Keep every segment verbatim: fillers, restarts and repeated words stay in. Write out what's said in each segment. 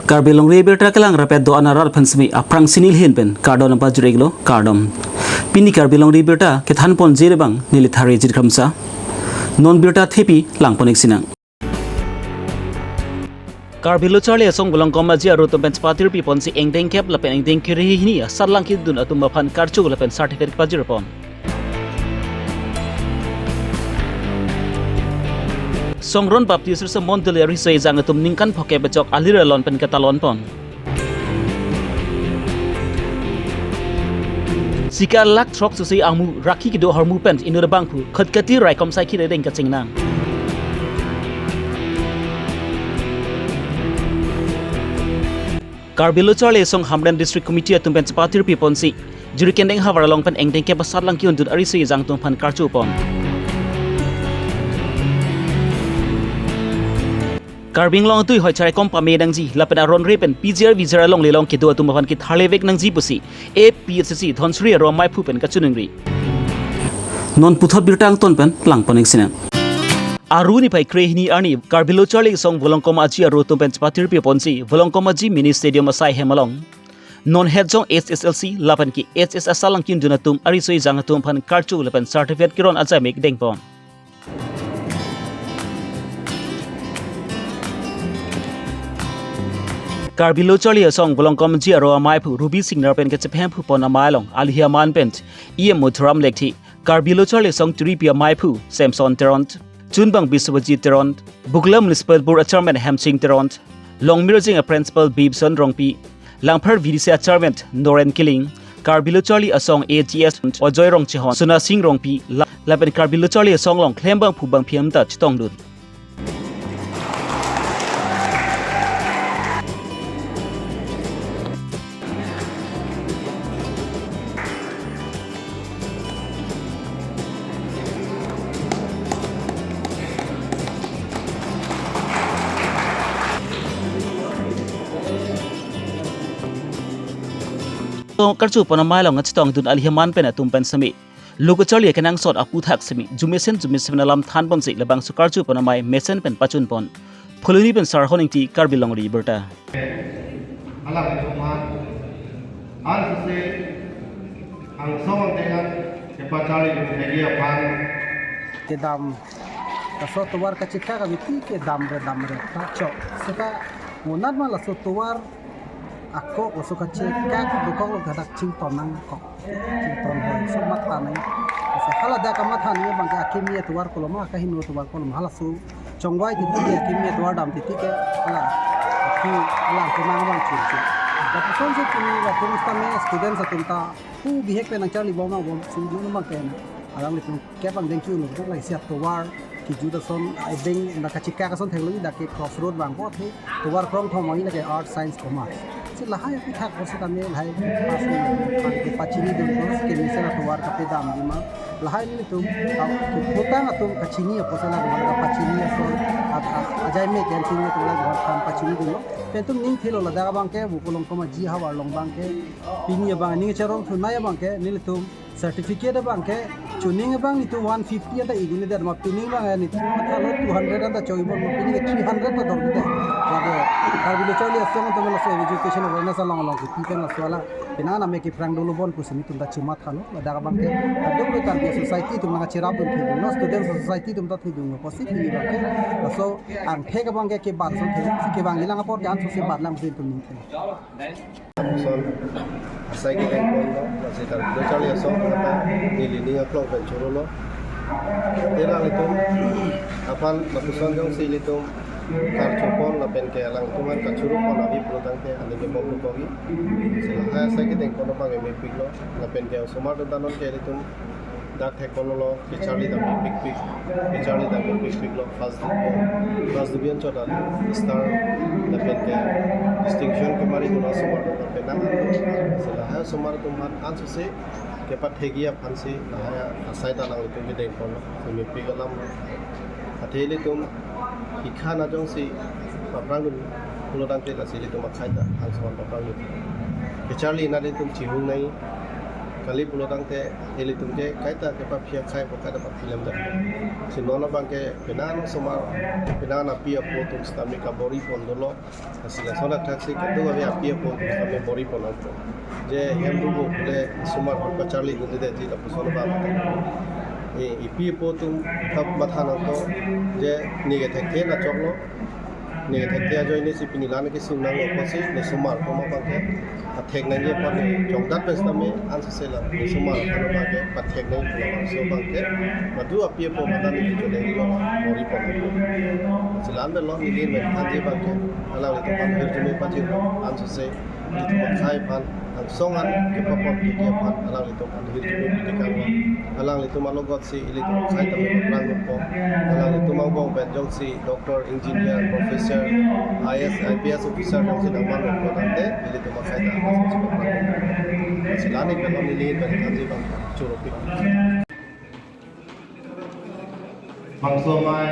Karbi Longri Abirta kelang rapet do-an arat aphan semi aphrangsi neli ahin pen kardom nangpajir-iklo, kardom. Pini Karbi Longri Abirta kethan ponji abang neli Tharjit Kramsa. Non birta thepi lang pon-ik sinang. Karbi Lo Charli Asong Volongkom Aji aro atum pen chepatirpi ponsi ingdeng kep lapen ingdeng kre-hini asatlang kindun atum aphan karcho lapen certificate pajir pon. Songron Baptist Risa Mondoli ariso ejang atum ningkan phokep achok alir alon pen katalon pon. Sika lak throk susi amu rakhi kedo ahormu pen inut abangphu Khatkati raikom saikhi redeng kachingnang. Karbi Lo Charli Asong Hamren District Committee atum pen chepatirpi ponsi Jirikindeng havar along pen ingdeng kep asatlang kindun ariso ejang atum aphan karcho pon. Karbi Anglong atui hoi charaikom pame nangji lapen aron re pen P G R V G R along lelong kedo atum aphan ketharlevek nangji pusi A P H C C Dhansiri aro amaiphu pen kachiningri. Non puthot birta angton pen lang pon-ik sinang. Aru niphai kre-hini arni Karbi Lo Charli Asong Volongkom Aji aro atum pen chepatirpi ponsi Volongkom Aji Mini Stadium asai hem along non hetjong H S L C lapen ke H S asatlang kindun atum ariso ejang atum aphan karcho lapen certificate keron ajaimek dengpon. Karbi Lo Charli Asong Volongkom Aji aro amaiphu Ruby Singnar pen kachephem phupon amei along alihi aman pen E M Madhuram Lekthe, Karbi Lo Charli Asong Tiripi amaiphu Samson Teron, Chunbang Biswajit Teron, Bukla Municipal Board a Chairman Hemsing Teron, Longmirjing a Principal Bibson Rongpi, Langpher V D C a Chairman Noren Killing, Karbi Lo Charli Asong A G S Ajoy Rongchehon, Sona Sing Rongpi, la-, lapen Karbi Lo Charli Asong along klembangphu bangphi atum ta chetongdun. To karcho pon amei along chetongdun alihi aman pen atum pen semi lo kacharli akenangsot aphuthak semi jumesen jumesen alam than ponsi labangso karcho pon amei mesen pen pachun pon. Phuloni pen Sarhon Ingti, Karbi Longri Abirta. Alanglitum aphan, ansose angsong angdeng an kepacharli longthekji aphan. Kedam, laso tovar kachekak abiti kedam re dam re ta chok. Seta monat ma laso tovar akok laso kachekak dokok lo hadak chington nangkok. Chington hoi, so matha nang. Ase haladak amatha ni abang ke akimi atovar koloma, akehingno atovar koloma. Halaso chongvai titi ke, akimi atovar dam titi ke, hala, aki, hala, kemang abang chun chun. Lapuson si kini, lapuson si kami students atum ta, pu bihek pen nangcharli bom abang, si dun abang ke na. Alanglitum kep angdeng ke-un lo, la isi atovar kejut ason, abeng, na kachekak ason theklongji dak ke crossroad abang bot he, tovar krongthom abang lake Arts, Science, Commerce. Si lahai aphuthak ko si kami lahai pass ni, pachini dun ko, si kemesen atovar kapedamji ma. Lahai nelitum, ah, keputang atum kachini apotsi la, pachini ason, ah, ah, ajaimek yan chini atum la, pachini dun lo. Pen itum ning thelo ladak abang ke, Volongkom Aji havar along abang ke, pini abang, ning charong thunai abang ke, nelitum, certificate abang ke, chuning abang nelitum one fifty anta igun ni der ma pining abang ya nelitum matha lo two hundred anta choi bon ma pining ke three hundred ta dor de. Lake, Karbi Lo Charli Asong atum laso education awareness along along ke pipen laso ala. Penang name ke phrang dolo bon pusi nelitum ta chematha lo. Ladak abang ke, aduk ke Karbi society atum nangcherap dun thidung lo, student society atum ta thidung lo. Pusi pini abang ke, laso angthek abang ke kebat so the, si kevang ilang apor ke ansose bat lang si itum ning the. Lapuson asai kedeng ponlo, lasi Karbi Lo Charli Asong kata neli ning aklong pen chorolo. Te alanglitum aphan lapuson jongsi ilitum karcho pon lapen ke alangtum aphan kachoro pon avi pulo tangte aning ke bom lo kogi. Si lahai asai kedeng pon abang mepiklo, lapen ke osomar dun ta non ke ilitum dak thek pon lo, kecharli dam pikpik, kecharli dam pikpik lo, first division, first division chot an star, lapen ke distinction kemari dun osomar atum penang. Si lahai osomar atum aphan ansose kepathekji aphan si lahai asai ta alanglitum kedeng pon lo, si mepik alam lo. Athe ilitum hikha na jongsi paphrang dun pulo tangte lasi ilitum akhai ta angsong paphrang dun. Kecharli na ilitum chihung nai, Kali pulo tangte ilitum ke kaita kepaphi akhei apot kaita paphi lam dak. Si non abang ke penang osomar, penang api apo atum sitame kabor-i pon dolo. Lasi lason athaksi kadokave api apo atum sitame bor-i pon nangpo. Je hem rubo pule osomar aphan pacharli gunde detji lapuson abang. E, epi apo atum kap matha nangpo je neke thekthe na choklo. Neke thekthe ajoine si pini la neke sung nanglo apotsi ne osomar atum abang ke athek nangji aphan ne chongdat pen sitame ansose la ne osomar aphan abang ke pathek nangji pu labangso abang ke madu api apo mata ne kicho nangji lo bor-i pon. Si la-an pen lo neli men thanji abang ke alanglitum aphan hirjume pajirlo ansose ilitum akhei aphan angsong an kepapot keke aphan alanglitum aphan hirjume pitekanglo. Alanglitum alogot si ilitum akhei tame paprangpo. Alanglitum angbong pen jongsi doctor, engineer, professor, I A S, I P S officer jongsi nangmanpo tangte ilitum akhei ta angsong si paprangpo. Si la-an pen lo neli pen thanji abang choro pik. Bangso amei,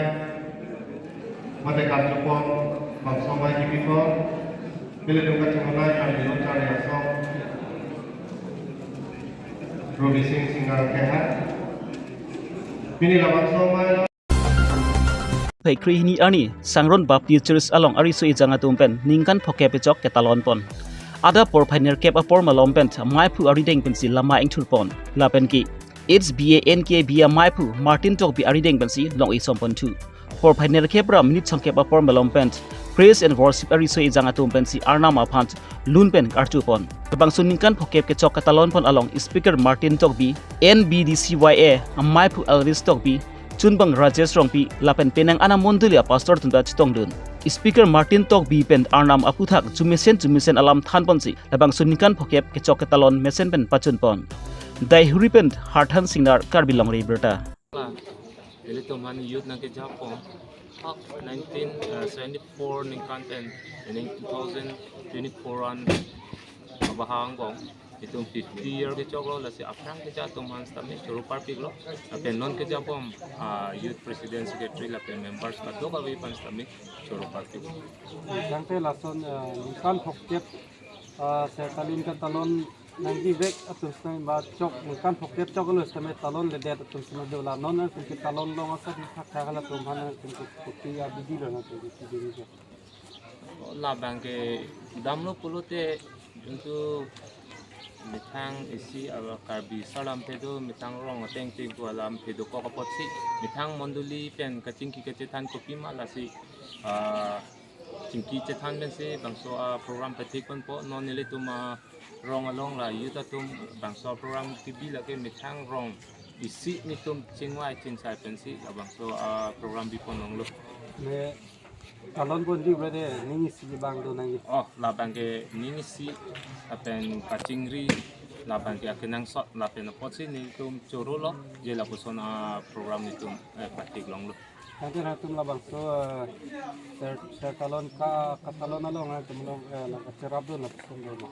mate karjapon, bangso amei kepipon, pele dong kachinghon amei, kami lo cari asong, Robi Singh Singar keha. Pini labangso amei lo. Phai kre hini arni, Sangron Baptist Church along ariso ejang atum pen, ningkan phokep kechok ketalon pon. Adap porphai nerkep apor malom pen, maiphu arideng pensi lama ingthur pon. Lapen ke, H B A N K B a maiphu Martin Tokbi arideng pensi long-i som pon thu. Porphai nerkep ra minute songkep apor malom pen praise and worship ariso ejang atum pensi Arnam aphan lun pen karju pon. Labangso ningkan phokep kechok ketalon pon along speaker Martin Tokbi, N B D C Y A maiphu Elvis Tokbi, chunbang Rajesh Rongpi, lapen penang ana mondoli apastor atum ta chetongdun. Speaker Martin Tokbi pen Arnam aputhak chumesen chumesen alam than ponsi labangso ningkan phokep kechok ketalon mesen pen pachun pon. Daihuri pen Harthan Singnar, Karbi Longri Abirta. Ilitum aphan youth nangkejapon. Nineteen seventy-four ningkan pen, ining two thousand twenty-four an abahang angbong. Itum fifty year kechoklo, lasi aphrang keja atum aphan sitame choro parpiklo. Lapen non kejapon, ah, youth president, secretary, lapen members kadokave aphan sitame choro parpiklo. Tangte lason, eh, ningkan phokep, eh, sertalin ketalon nangji vek atum sitame ba chok ningkan phokep choklo sitame talonledet atum sitame do la non atum ketalon long asap thakthak halatum aphan atum ke kopi abidi lo atum ke abidi ke. Labang ke damlo pulote juntu methang isi aba Karbi alam phe do, methang rong ateng ateng pu alam phe dokok apotsi methang mondoli pen kachingki kachethan kopima lasi, ah, chingki chethan pensi bangso aprogram pathik ponpo. Non nelitum arong along la youth atum bangso aprogram kebi lake methang rong isi nelitum chingvai chingsai pensi labangso aprogram bipon longlo. Ne talon ponji bre de ning isi bang do nangji. Oh, labang ke ning isi lapen kachingri, labang ke akenangsot lapen apotsi nelitum chorolo, je lapuson aprogram nelitum, eh, pathik longlo. Tangte nangtum labangso, eh, ser, sertalon ka, katalon along nangtum along, eh, la kacherap do lapuson do ma.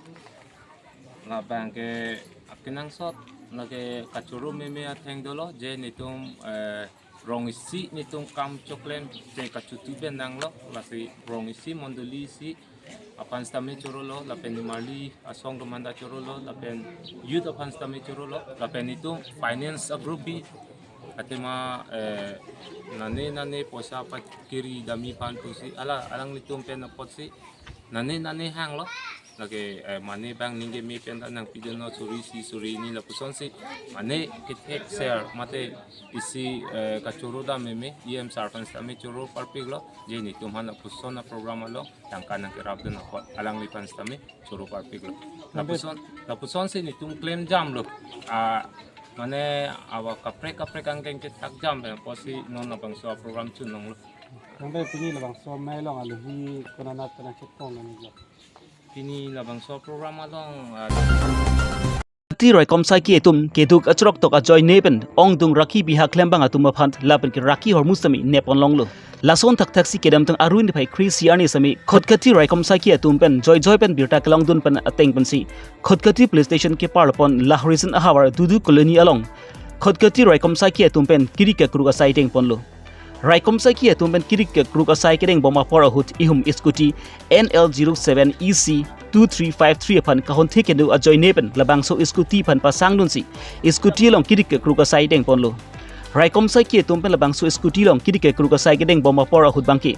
Labang ke akenangsot, lake kachoro meme atheng dolo, je nelitum, eh, rong isi nelitum kam choklem, je kachotu pen nanglo, lasi rong isi mondoli isi aphan sitame chorolo, lapen nimarli asong atum aphan ta chorolo, lapen youth aphan sitame chorolo, lapen nelitum finance agroup bi, athema, eh, nane nane poisa pakiri dami aphan pusi, ala alanglitum pen apotsi, nane nane hanglo, lake, eh, mane bang ningke me pen ta nangpidunnon suri isi suri hini lapusonsi, mane kethek ser mate isi, eh, kachoro dam meme, E M sir aphan sitame choro parpiklo, je nelitum aphan lapuson aprogram along tangka nangkerapdun apot alangliphan sitame choro parpiklo. Lapuson, lapusonsi nelitum klem jamlo. Ah, mane awa kaprek kaprek angkeng ketak jam pen apotsi non labangso aprogram chun longlo. Tangte pini labangso amei along alohi konat konat chetong nangji? Pini labangso aprogram along, ah, Khoti raikom saiki atum keduk achorok tok ajoine pen ongdung rakhi biha klembang atum aphan lapen ke rakhi hormu sitame nepon longlo. Lason thakthaksi kedamtang arni phai kre isi arni sitame Khotkhati raikom saiki atum pen joijoi pen birta kelongdun pen ateng pensi Khotkhati police station keparlo pon Lahorison ahavar Dudu colony along Khotkhati raikom saiki atum pen kiri kakruk asai dengponlo. Raikom saiki atum pen kiri kakruk asai kedengbom apor ahut ihum scooty N L zero seven E C two three five three aphan kahon thekeno ajoine pen labangso scooty aphan pasangdunsi scooty along kidik kekruk asai dengponlo. Raikom saikhi atum pen labangso scooty along kidik kekruk asai kedeng bom apor ahut abangke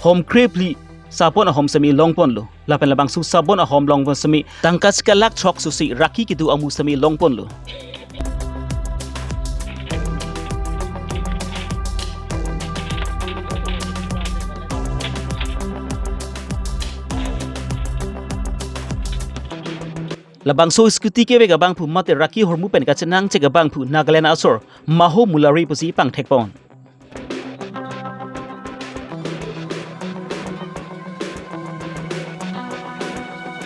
hom krephli sabon ahom semi longponlo. Lapen labangso sabon ahom longpon semi tangka sika lakh throk susi rakhi kedo amu semi longponlo. Labangso scooty kevek abangphu mate rakhi ahormu pen kachenangchek abangphu Nagaland asor Maho Mulari pusi pangthekpon.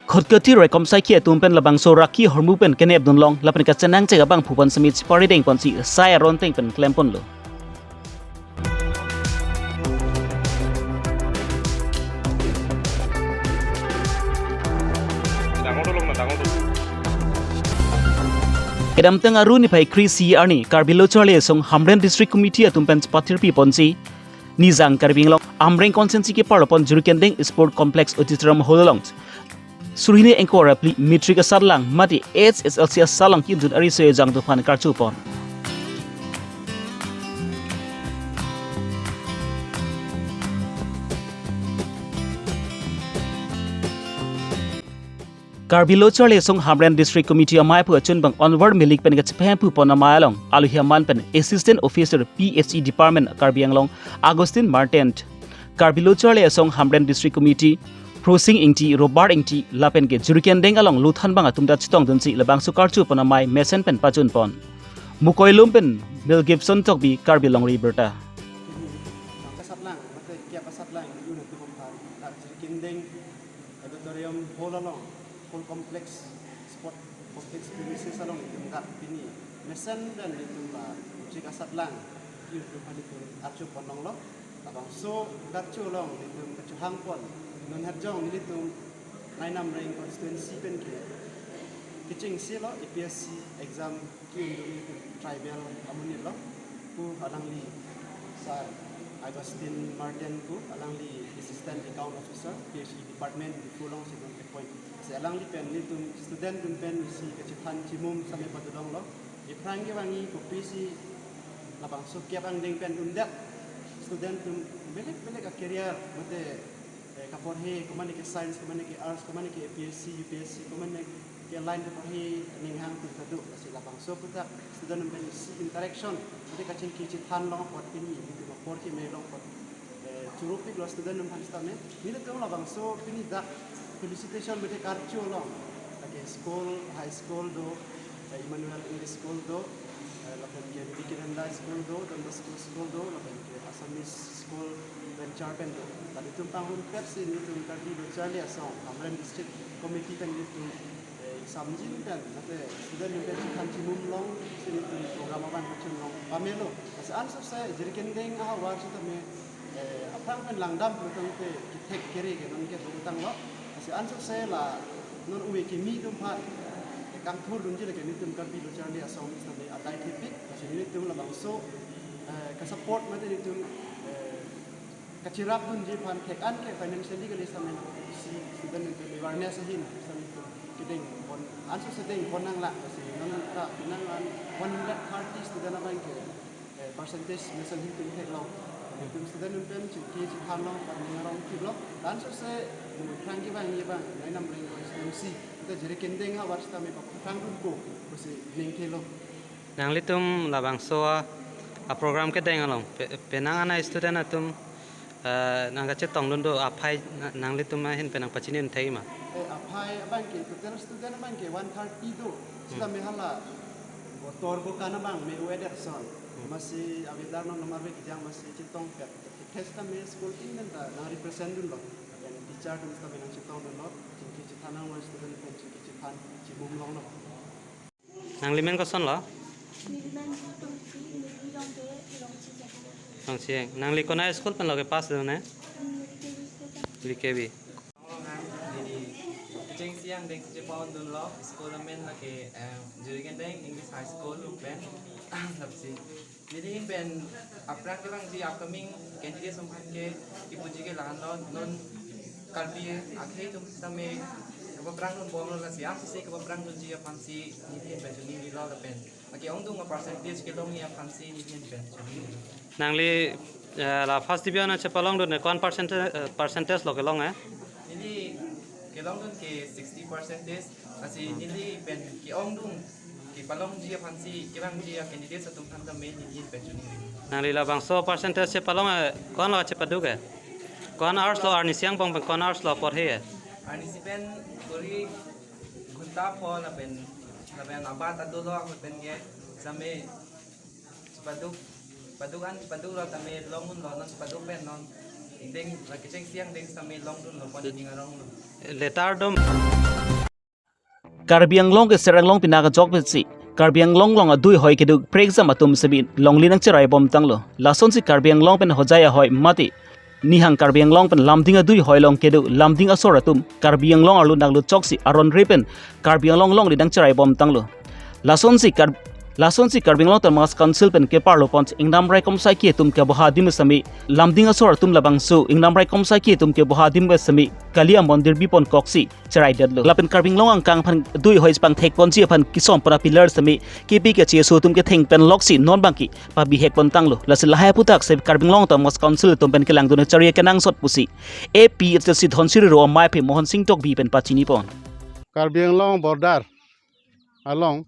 Khatkhati raikom saikhi atum pen labangso rakhi ahormu pen kenepdunlong lapen kachenangchek abangphu pon semi chipari dengponsi sai aron ateng pen klemponlo. Kedamtang Aru niphai kre-isi arni Karbi Lo Charli Asong Hamren District Committee atum pen pathirpi ponsi Nijang Karbi Anglong Amreng constituency keparlopon Jirikindeng Sport Complex Auditorium Hall along suri hini ingkoi ra phli matric asatlang mate H S L C asatlang ki-undun ari sejang dophan karchupon. Karbi Lo Charli Asong Hamren District Committee amei aphu achunbang Anwar Malik pen kachepahemphu pon amei along alohi aman pen Assistant Officer P H E Department Karbi Anglong Augustine Martin, Karbi Lo Charli Asong Hamren District Committee Prosing Ingti, Robert Ingti lapen ke Jirikindeng along lothanbang atum ta chetongdunsi labangso karchupon amei mesen pen pachunpon. Mukoilum pen Mel Gibson Tokbi, Karbi Longri Abirta. Tangka satlang, mate kep asatlang, yun atum aphan, dak Jirikindeng Auditorium Hall along, Hall Complex, Sport Complex premises along itum dak pini mesen pen itum la matric asatlang, yun atum aphan itum archupon longlo. Labangso karchu along itum kachehangpon, non herjong nelitum Nai Amreng constituency pen ke kechengsi lo A P S C exam ki-undun itum tribal amonit lo pu alangli Sir Augustine Martin pu alangli Assistant Account Officer P H E Department Diphu alongsi non appoint. Si alangli pen nelitum student atum pen si kachethan chimum same padolonglo. Aphrang kevangji kopisi labangso kep angdeng pen undet student atum belek belek a-career mate eh, kaporhe, komane ke science, komane ke arts, komane ke A P S C, U P S C, komane ke line kaporhe ninghang atum ta do. Lasi labangso aphuthak student atum pen isi interaction, mate kachingki chethan long apot pini, mate apor keme long apot, eh, churupiklo student atum aphan sitame. Nelitum labangso pini dak felicitation mate karchu along, lake school, high school do, eh, Emmanuel English School do, eh, lapen ke Vivekananda School do, Don Bosco School do, lapen ke Assamese School venture pen do. Lasi itum pangrumkretsi nelitum Karbi Lo Charli Asong Hamren District Committee pen nelitum, eh, samjin pen, mate student atum pen chethan chimum longsi nelitum program abang kachinglong pamelo. Lasi ansose Jirikindeng ahavar sitame, eh, aphrang pen langdam pulotangte kethek kere ke non ke pulotanglo. Lasi ansose la non ove kimi atum aphan, eh, kangthurdunji lake nelitum Karbi Lo Charli Asong sitame adai thepik. Lasi nelitum labangso, eh, kasupport mate nelitum, eh, kacherapdunji aphan thek-an ke financially kali sitame si student atum awareness ahin sitame kedengpon, ansose dengpon nanglang. Lasi nonta pinangan one hundred thirty student abang ke, eh, percentage mesen ahin atum theklong. Nelitum student atum pen chingki chethan long, pen ning arong thiplo. Ansose aphrang kevangji abang Nai Amreng constituency, ante Jirikindeng ahavar sitame paphrangdunpo pusi ning thelo. Nanglitum labangso a, a-program kedeng along, pe-, penang ana student atum, eh, nangkachetongdun do aphai na-, nanglitum ahin pen nangpachini un thekji ma? Eh, aphai abang ke, total student abang ke one thirty do. Hmm. Sitame hala botor bokan abang me weather son. Hmm. Masi a-weather non nomar vek jang masi chetongpet. Thes tame school team pen ta nang represent dunlo. Lapen teacher atum sitame nangchetongdunlo. Chingki chethan nang student pen chingki chethan chimum longlo. Nangli men kosonlo? Neli men Tongsi, neli Longke, Longsi Jabung. Longsi Jabung. Nangli konat school penlo kepass done? Neli K V school pen. Neli K V. Neli kechengsi angdeng si chepa-undunlo, school amen lake, em, Jirikindeng English High School pen. Lapsi neli ahin pen aphrang kevangji upcoming candidate atum aphan ke kipuji ke lahenlo, non Karbi akhei atum sitame kapaprang dunbomlo, lasi amsisi kapaprang dunji aphansi nelihin pen choningrilo lapen ake-ongdung a-percentage kelongji aphansi nelihin pen choningrilo. Nangli, eh, la first division chepalongdun, eh, ko-an percentage, eh, percentage lo kelong, eh? Neli kelongdun ke sixty percentage, lasi neli pen ke-ongdung kepalongji aphansi kevangji a-candidate atum aphan tame nelihin pen choningri. Nangli labangso percentage chepalong, eh, ko-an lo chepaduk, eh? Ko-an hours lo, arnisi angbong pen ko-an hours lo porhe, eh? Arnisi pen kuri ghonta pho lapen, lapen abat adolo ahut pen ke sitame paduk, paduk an, paduk lo tame long unlo, non paduk pen non ingdeng, la kechengsi angdeng sitame longdunlo pon ning aronglo. Letter dom. Karbi Anglong ke Serang Long pina kejok pensi Karbi Anglong along adui hoi keduk prekjam atum sitame longle nangcheraibom tanglo. Lasonsi Karbi Anglong pen Hojai ahoi mate Nihang Karbi Anglong pen Lumding adui hoi along keduk Lumding asor atum Karbi Anglong arlo nanglo choksi aron re pen Karbi Anglong along ridang cheraibom tanglo. Lasonsi Kar-, lasonsi Karbi Anglong Autonomous Council pen keparlo pon ingnam raikom saiki atum keboha adim sitame Lumding asor atum labangso ingnam raikom saiki atum keboha adim sitame kali amondir bipon koksi cheraidetlo. Lapen Karbi Anglong angkang aphan adui hoi pangthek ponji aphan kisom pon a-pillar sitame kepi keche aso atum ketheng pen loksi non abangke pabihek pon tanglo. Lasi lahai aphuthak si Karbi Anglong Autonomous Council atum pen kelangdun chari kenangsot pusi A P H L C Dhonsiri Ro amei aphu Mohon Sing Tokbi pen pachini pon. Karbi Anglong border along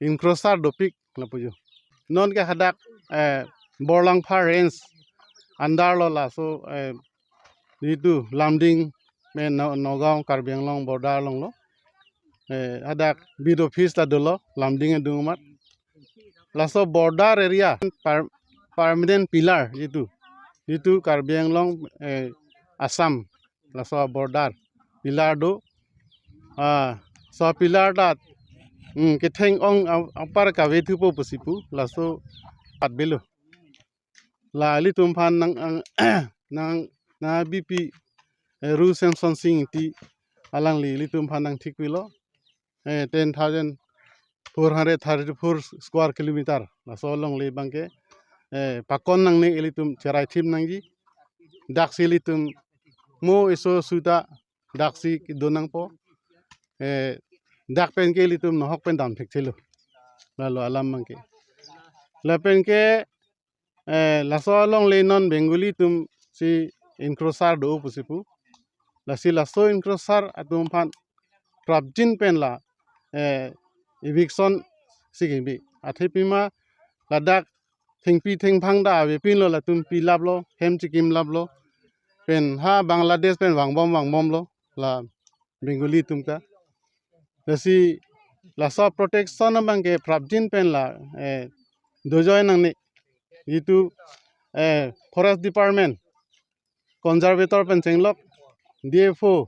encroacher dopik lapu jo. Non ke hadak, eh, Borlangpha range under lo laso, eh, jitu Lumding pen No-, Nagaon Karbi Anglong border along lo. Eh, hadak beat office ta dolo Lumding adung amat. Laso border area per-, permanent pillar jitu, jitu Karbi Anglong, eh, Assam laso border pillar do. Ah, so pillar ta, hmm, ketheng ong a-, apar kave thupo pusi pu, laso patbelo. La ilitum aphan nang, ang, nang, nang B P, eh, Ru Semson Sing Ingti alangli ilitum aphan nangthikpilo. Eh, ten thousand four hundred thirty-four square kilometer. Laso alongle abangke, eh, pakon nangne ilitum cherai thim nangji. Daksi ilitum mo eso suta daksi kedo nangpo. Eh, dak pen ke ilitum nohok pen dam thekthelo. Lalo alam abangke. Lapen ke, eh, laso alongle non Bengali atum si encroacher do pusi pu. Lasi laso encroacher atum aphan prapjin pen la, eh, eviction si kimi. Athe pima ladak thengpi thengphang ta avepinlo, latum pilaplo, hem chikimlaplo. Pen ha Bangladesh pen vangbom vangbomlo la Bengali atum ta. Lasi laso protection abangke prapjin pen la, eh, dojoi nangne. Jitu, eh, Forest Department, Conservator pen chenglok, D F O,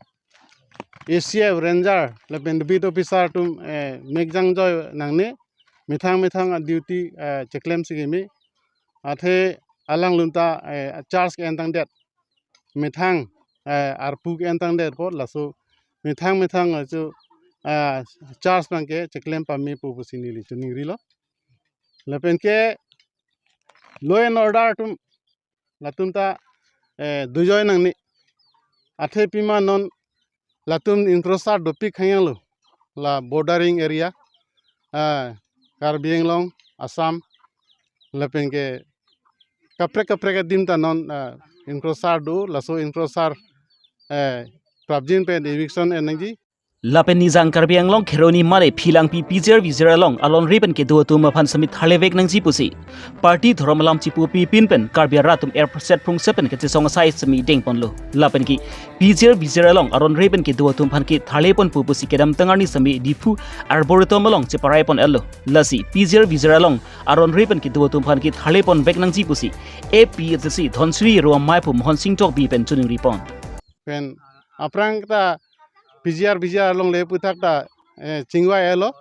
A C F, Ranger, lapen beat officer atum, eh, mekjang joi nangne, methang methang a-duty, eh, cheklem si kimi. Athe alanglitum ta, eh, charge ke-entangdet. Methang, eh, arpu ke-entangdetpo, laso methang methang achu, eh, charge abangke cheklem pamepo pusi neli choningrilo. Lapen ke law and order atum, latum ta, eh, dojoi nangne. Athe pima non latum encroacher dopik hangyanglo. La bordering area, ah, Karbi Anglong, Assam, lapen ke kaprek kaprek adim ta non, ah, encroacher do, laso encroacher, eh, prapjin pen eviction en nangji. Lapen Nijang Karbi Anglong Kheroni mane Philangpi P G R V G R along alonri pen kedo atum aphan sitame tharlevek nangji pusi party dhorom alam chipupi pin pen Karbi arat atum erset prungset pen kachesong asai sitame dengponlo. Lapen ke P G R V G R along alonri pen kedo atum aphan ke tharleponpo pusi kedamtang arni sitame Diphu Arboretum along cheparaipon-etlo. Lasi P G R V G R along alonri pen kedo atum aphan ke tharleponvek nangji pusi A P H L C Dhonsiri Ro amei aphu Mohon Sing Tokbi pen choningripon. Pen aphrang ta P G R V G R alongle aphuthak ta, eh, chingvai-etlo.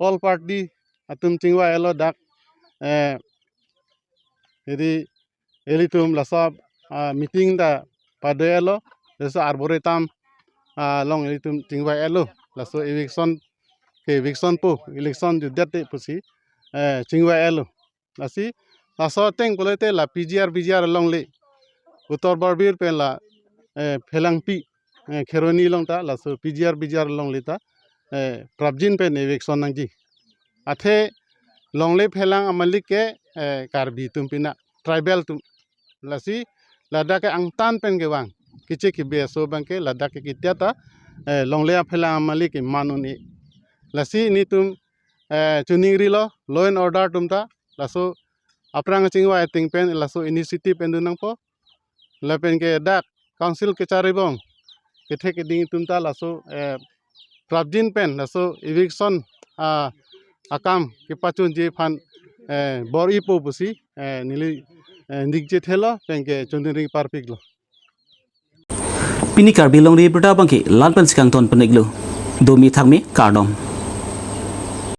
All party atum chingvai-etlo dak, eh, jadi ilitum laso, ah, meeting ta pado-etlo, laso Arboretum, ah, along ilitum chingvai-etlo, laso eviction, ke eviction po, election jutdet te pusi, eh, chingvai-etlo. Lasi, laso ateng pulote la P G R V G R alongle, Uttar Borbil pen la eh, Phelangpi, eh, Kheroni along ta laso P G R, P G R along le ta, eh, prapjin pen eviction nangji. Athe longle phelang amalik ke, eh, Karbi atum pina, tribal atum. Lasi ladak ke angtan pen kevang, keche kebe aso abang ke ladak ke ketia ta, eh, longle aphelang amalik ke man un-e. Lasi nelitum, eh, choningrilo law and order atum ta, laso aphrang chingvai ateng pen laso initiative pen dun nangpo. Lapen ke dak council kacharibom kethek keding atum ta laso, eh, prapjin pen laso eviction, ah, akam kepachunji aphan, eh, bor-ipo pusi, eh, neli, eh, ning chethelo pen ke choningri parpiklo. Pini Karbi Longri Abirta abang ke la-an pensi kangton pon-iklo. Domi thakmi, kardom.